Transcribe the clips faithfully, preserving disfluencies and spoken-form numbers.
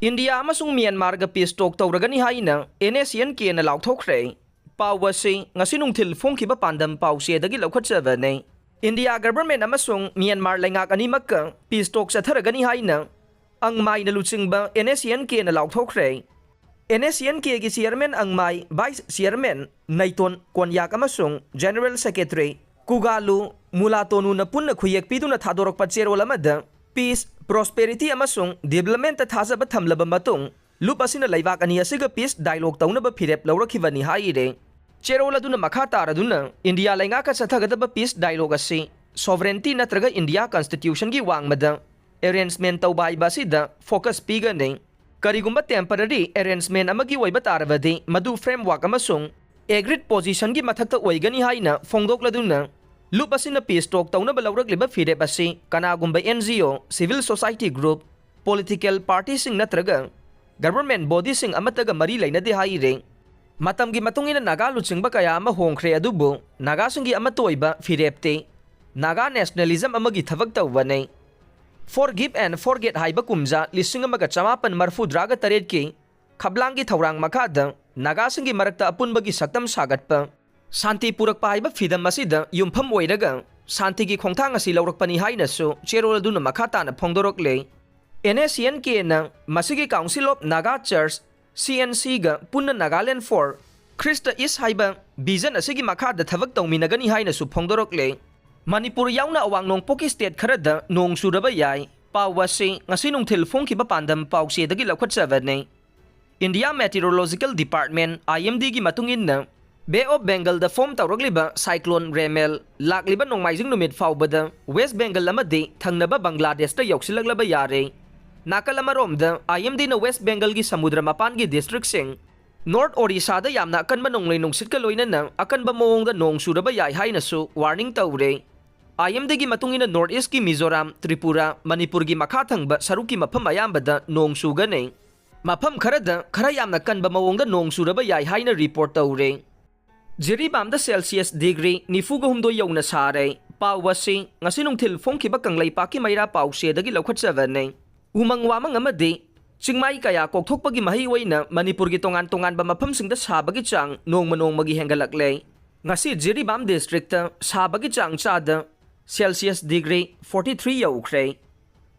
India ꯑꯃꯁꯨꯡ ꯃ꯭ꯌꯥꯟꯃꯥꯔꯒ peace talk ꯇꯧꯔꯒꯅꯤ ꯍꯥꯏꯅ NSCN-Kꯅ ꯂꯥꯎꯊꯣꯛꯈ꯭ꯔꯦ꯫ ꯄꯥꯎ ꯑꯁꯤ ꯉꯁꯤ ꯅꯨꯡꯊꯤꯜ ꯐꯣꯡꯈꯤꯕ ꯄꯥꯟꯗꯝ ꯄꯥꯎꯆꯦꯗꯒꯤ ꯂꯧꯈꯠꯆꯕꯅꯤ꯫ ꯏꯟꯗꯤꯌꯥ government ꯑꯃꯁꯨꯡ ꯃ꯭ꯌꯥꯟꯃꯥꯔ ꯂꯩꯉꯥꯛ ꯑꯅꯤꯃꯛꯀ peace talk ꯆꯠꯊꯔꯒꯅꯤ ꯍꯥꯏꯅ ꯑꯪꯃꯥꯏꯅ ꯂꯨꯆꯤꯡꯕ NSCN-Kꯅ ꯂꯥꯎꯊꯣꯛꯈ꯭ꯔꯦ꯫ NSCN-Kꯒꯤ chairman ꯑꯪꯃꯥꯏ, vice chairman ꯅꯩꯇꯣꯟ ꯀꯣꯟꯌꯥꯛ ꯑꯃꯁꯨꯡ general secretary ꯀꯨꯒꯥꯂꯨ ꯃꯨꯂꯥꯇꯣꯅꯨꯅ ꯄꯨꯟꯅ ꯈꯨꯌꯦꯛ ꯄꯤꯗꯨꯅ ꯊꯥꯗꯣꯔꯛꯄ ꯆꯦꯔꯣꯜ ꯑꯃꯗ peace, prosperity ꯑꯃꯁꯨꯡ development-ꯇ ꯊꯥꯖꯕ ꯊꯝꯂꯕ ꯃꯇꯨꯡ, ꯂꯨꯞ ꯑꯁꯤꯅ ꯂꯩꯕꯥꯛ ꯑꯅꯤ ꯑꯁꯤꯒ peace dialogue ꯇꯧꯅꯕ ꯐꯤꯔꯦꯞ ꯂꯧꯔꯛꯈꯤꯕꯅꯤ ꯍꯥꯏꯔꯦ꯫ ꯆꯦꯔꯣꯜ ꯑꯗꯨꯅ ꯃꯈꯥ ꯇꯥꯔꯗꯨꯅ ꯏꯟꯗꯤꯌꯥ ꯂꯩꯉꯥꯛꯀ ꯆꯠꯊꯒꯗꯕ peace dialogue ꯑꯁꯤ sovereignty ꯅꯠꯇ꯭ꯔꯒ ꯏꯟꯗꯤꯌꯥ constitution-ꯒꯤ ꯋꯥꯡꯃꯗ arrangement ꯇꯧꯕ ꯍꯥꯏꯕ ꯑꯁꯤꯗ focus ꯄꯤꯒꯅꯤ꯫ ꯀꯔꯤꯒꯨꯝꯕ temporary arrangement ꯑꯃꯒꯤ ꯑꯣꯏꯕ ꯇꯥꯔꯕꯗꯤ, ꯃꯗꯨ framework ꯑꯃꯁꯨꯡ agreed position-ꯒꯤ ꯃꯊꯛꯇ ꯑꯣꯏꯒꯅꯤ ꯍꯥꯏꯅ ꯐꯣꯡꯗꯣꯛꯂꯗꯨꯅ, ꯂꯨꯞ ꯑꯁꯤꯅ peace talk ꯇꯧꯅꯕ ꯂꯧꯔꯛꯂꯤꯕ ꯐꯤꯔꯦꯞ ꯑꯁꯤ ꯀꯅꯥꯒꯨꯝꯕ NGO, civil society group, political party-ꯁꯤꯡ ꯅꯠꯇ꯭ꯔꯒ government body-ꯁꯤꯡ ꯑꯃꯠꯇꯒ ꯃꯔꯤ ꯂꯩꯅꯗꯦ ꯍꯥꯏꯔꯦ꯫ ꯃꯇꯝꯒꯤ ꯃꯇꯨꯡ ꯏꯟꯅ ꯅꯥꯒꯥ ꯂꯨꯆꯤꯡꯕ ꯀꯌꯥ ꯑꯃ ꯍꯣꯡꯈ꯭ꯔꯦ, ꯑꯗꯨꯕꯨ ꯅꯥꯒꯥꯁꯤꯡꯒꯤ ꯑꯃꯠꯇ ꯑꯣꯏꯕ ꯐꯤꯔꯦꯞꯇꯤ ꯅꯥꯒꯥ nationalism ꯑꯃꯒꯤ ꯊꯕꯛ ꯇꯧꯕꯅꯤ꯫ Forgive and Forget ꯍꯥꯏꯕ ꯀꯨꯝꯖꯥ ꯂꯤꯁꯤꯡ ꯑꯃꯒ ꯆꯃꯥꯄꯟ ꯃꯔꯐꯨꯇꯔꯥꯒ ꯇꯔꯦꯠꯀꯤ ꯈꯞꯂꯥꯡꯒꯤ ꯊꯧꯔꯥꯡ ꯃꯈꯥꯗ ꯅꯥꯒꯥꯁꯤꯡꯒꯤ ꯃꯔꯛꯇ ꯑꯄꯨꯟꯕꯒꯤ ꯁꯛꯇꯝ ꯁꯥꯒꯠꯄ, ꯁꯥꯟꯇꯤ ꯄꯨꯔꯛꯄ ꯍꯥꯏꯕ ꯐꯤꯗꯝ ꯑꯁꯤꯗ ꯌꯨꯝꯐꯝ ꯑꯣꯏꯔꯒ ꯁꯥꯟꯇꯤꯒꯤ ꯈꯣꯡꯊꯥꯡ ꯑꯁꯤ ꯂꯧꯔꯛꯄꯅꯤ ꯍꯥꯏꯅꯁꯨ ꯆꯦꯔꯣꯜ ꯑꯗꯨꯅ ꯃꯈꯥ ꯇꯥꯅ ꯐꯣꯡꯗꯣꯔꯛꯂꯦ꯫ NSCN-Kꯅ ꯃꯁꯤꯒꯤ Council of Naga Church, CNC-ꯒ ꯄꯨꯟꯅ Nagaland for Christ Is ꯍꯥꯏꯕ vision ꯑꯁꯤꯒꯤ ꯃꯈꯥꯗ ꯊꯕꯛ ꯇꯧꯃꯤꯟꯅꯒꯅꯤ ꯍꯥꯏꯅꯁꯨ ꯐꯣꯡꯗꯣꯔꯛꯂꯦ꯫ ꯃꯅꯤꯄꯨꯔ ꯌꯥꯎꯅ ꯑꯋꯥꯡ ꯅꯣꯡꯄꯣꯛꯀꯤ state ꯈꯔꯗ ꯅꯣꯡ ꯆꯨꯔꯕ ꯌꯥꯏ꯫ ꯄꯥꯎ ꯑꯁꯤ ꯉꯁꯤ ꯅꯨꯡꯊꯤꯜ ꯐꯣꯡꯈꯤꯕ ꯄꯥꯟꯗꯝ ꯄꯥꯎꯆꯦꯗꯒꯤ ꯂꯧꯈꯠꯆꯕꯅꯤ꯫ India Meteorological Department, IMD-ꯒꯤ ꯃꯇꯨꯡ ꯏꯟꯅ, Bay of Bengal-ꯗ form ꯇꯧꯔꯛꯂꯤꯕ cyclone Remal ꯂꯥꯛꯂꯤꯕ ꯅꯣꯡꯃꯥꯏꯖꯤꯡ ꯅꯨꯃꯤꯠ ꯐꯥꯎꯕꯗ West Bengal ꯑꯃꯗꯤ ꯊꯪꯅꯕ ꯕꯪꯒ꯭ꯂꯥꯗꯦꯁꯇ ꯌꯧꯁꯤꯜꯂꯛꯂꯕ ꯌꯥꯔꯦ꯫ ꯅꯥꯀꯜ ꯑꯃꯔꯣꯝꯗ, IMD-ꯅ West Bengal-ꯒꯤ ꯁꯃꯨꯗ꯭ꯔ ꯃꯄꯥꯟꯒꯤ district-ꯁꯤꯡ, North Orissa-ꯗ ꯌꯥꯝꯅ ꯑꯀꯟꯕ ꯅꯣꯡꯂꯩ ꯅꯨꯡꯁꯤꯠꯀ ꯂꯣꯏꯅꯅ ꯑꯀꯟꯕ ꯃꯑꯣꯡꯗ ꯅꯣꯡ ꯆꯨꯔꯕ ꯌꯥꯏ ꯍꯥꯏꯅꯁꯨ warning ꯇꯧꯔꯦ꯫ IMD-ꯒꯤ ꯃꯇꯨꯡ ꯏꯟꯅ, North East-ꯀꯤ ꯃꯤꯖꯣꯔꯥꯝ, ꯇ꯭ꯔꯤꯄꯨꯔꯥ, ꯃꯅꯤꯄꯨꯔꯒꯤ ꯃꯈꯥ ꯊꯪꯕ ꯁꯔꯨꯛꯀꯤ ꯃꯐꯝ ꯑꯌꯥꯝꯕꯗ ꯅꯣꯡ ꯆꯨꯒꯅꯤ꯫ ꯃꯐꯝ ꯈꯔꯗ ꯈꯔ ꯌꯥꯝꯅ ꯀꯟꯕ ꯃꯑꯣꯡꯗ ꯅꯣꯡ ꯆꯨꯔꯕ ꯌꯥꯏ ꯍꯥꯏꯅ report ꯇꯧꯔꯦ꯫ ꯖꯤꯔꯤꯕꯥꯝꯗ Celsius degree ꯅꯤꯐꯨꯒ ꯍꯨꯝꯗꯣꯏ ꯌꯧꯅ ꯁꯥꯔꯦ꯫ ꯄꯥꯎ ꯑꯁꯤ ꯉꯁꯤ ꯅꯨꯡꯊꯤꯜ ꯐꯣꯡꯈꯤꯕ ꯀꯪꯂꯩꯄꯥꯛꯀꯤ ꯃꯩꯔꯥ ꯄꯥꯎꯆꯦꯗꯒꯤ ꯂꯧꯈꯠꯆꯕꯅꯤ꯫ ꯎꯃꯪ ꯋꯥꯃꯪ ꯑꯃꯗꯤ ꯆꯤꯡꯃꯥꯏ ꯀꯌꯥ ꯀꯣꯛꯊꯣꯛꯄꯒꯤ ꯃꯍꯩ ꯑꯣꯏꯅ ꯃꯅꯤꯄꯨꯔꯒꯤ ꯇꯣꯉꯥꯟ ꯇꯣꯉꯥꯟꯕ ꯃꯐꯝꯁꯤꯡꯗ ꯁꯥꯕꯒꯤ ꯆꯥꯡ ꯅꯣꯡꯃ ꯅꯣꯡꯃꯒꯤ ꯍꯦꯟꯒꯠꯂꯛꯂꯦ꯫ ꯉꯁꯤ ꯖꯤꯔꯤꯕꯥꯝ districtꯇ ꯁꯥꯕꯒꯤ ꯆꯥꯡ ꯆꯥꯗ Celsius degree forty three ꯌꯧꯈ꯭ꯔꯦ꯫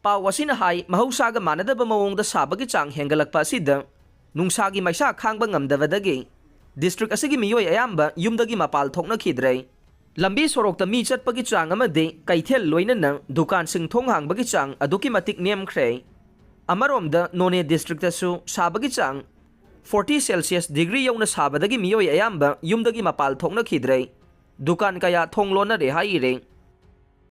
ꯄꯥꯎ ꯑꯁꯤꯅ ꯍꯥꯏ, ꯃꯍꯧꯁꯥꯒ ꯃꯥꯟꯅꯗꯕ ꯃꯑꯣꯡꯗ ꯁꯥꯕꯒꯤ ꯆꯥꯡ ꯍꯦꯟꯒꯠꯂꯛꯄ ꯑꯁꯤꯗ ꯅꯨꯡꯁꯥꯒꯤ ꯃꯩꯁꯥ ꯈꯥꯡꯕ ꯉꯝꯗꯕꯗꯒꯤ district ꯑꯁꯤꯒꯤ ꯃꯤꯑꯣꯏ ꯑꯌꯥꯝꯕ ꯌꯨꯝꯗꯒꯤ ꯃꯄꯥꯜ ꯊꯣꯛꯅꯈꯤꯗ꯭ꯔꯦ꯫ ꯂꯝꯕꯤ ꯁꯣꯔꯣꯛꯇ ꯃꯤ ꯆꯠꯄꯒꯤ ꯆꯥꯡ ꯑꯃꯗꯤ ꯀꯩꯊꯦꯜ ꯂꯣꯏꯅꯅ ꯗꯨꯀꯥꯟꯁꯤꯡ ꯊꯣꯡ ꯍꯥꯡꯕꯒꯤ ꯆꯥꯡ ꯑꯗꯨꯛꯀꯤ ꯃꯇꯤꯛ ꯅꯦꯝꯈ꯭ꯔꯦ꯫ ꯑꯃꯔꯣꯝꯗ ꯅꯣꯅꯦ districtꯇꯁꯨ ꯁꯥꯕꯒꯤ ꯆꯥꯡ forty Celsius degree ꯌꯧꯅ ꯁꯥꯕꯗꯒꯤ ꯃꯤꯑꯣꯏ ꯑꯌꯥꯝꯕ ꯌꯨꯝꯗꯒꯤ ꯃꯄꯥꯜ ꯊꯣꯛꯅꯈꯤꯗ꯭ꯔꯦ꯫ ꯗꯨꯀꯥꯟ ꯀꯌꯥ ꯊꯣꯡ ꯂꯣꯟꯅꯔꯦ ꯍꯥꯏꯔꯦ꯫